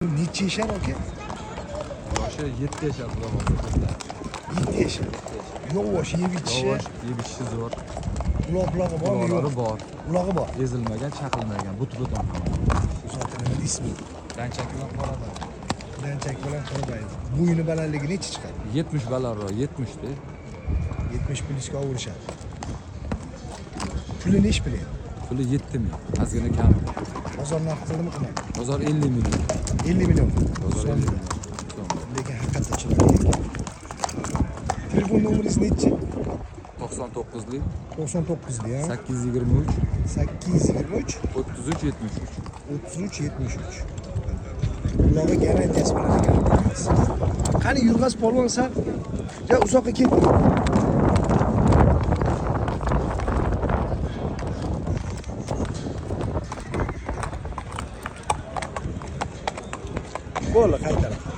Necha yashar, aka? Yoshi 7 yashar, xudo xohlasa. 7 yashar. Yovvosh, yeb ichishi. Yovvosh, yeb ichishi zo'r. Uloq bulog'i bormi? Uloqlari Yo'q. bor. Ulog'i bor. Ezilmagan, chaqilmagan, but buton. Zoti nima deysizmi? Danchak bilan qorabay. Danchak bilan qorabay. Bo'yni balandligi necha chiqadi? 70 balandroq, 70 da. 70 plyusga urishadi. Puli nechi pul endi? Puli 7 ming. Ozgina kam. Bozor narxi qildimi, qilmadi? Bozor 50 million. 50 million. Bozor So'm. 50 million. So'm. Lekin haqiqatda chiroyli ekan. Telefon nomeringiz nechi? 99lik 99 ya. 823 823 33 73. 33 73. Ulog'i garantiyasi bilan ekan. Qani, Yurg'az polvon, sal ja uzoqqa ketma. Bo'ldi, qaytarib.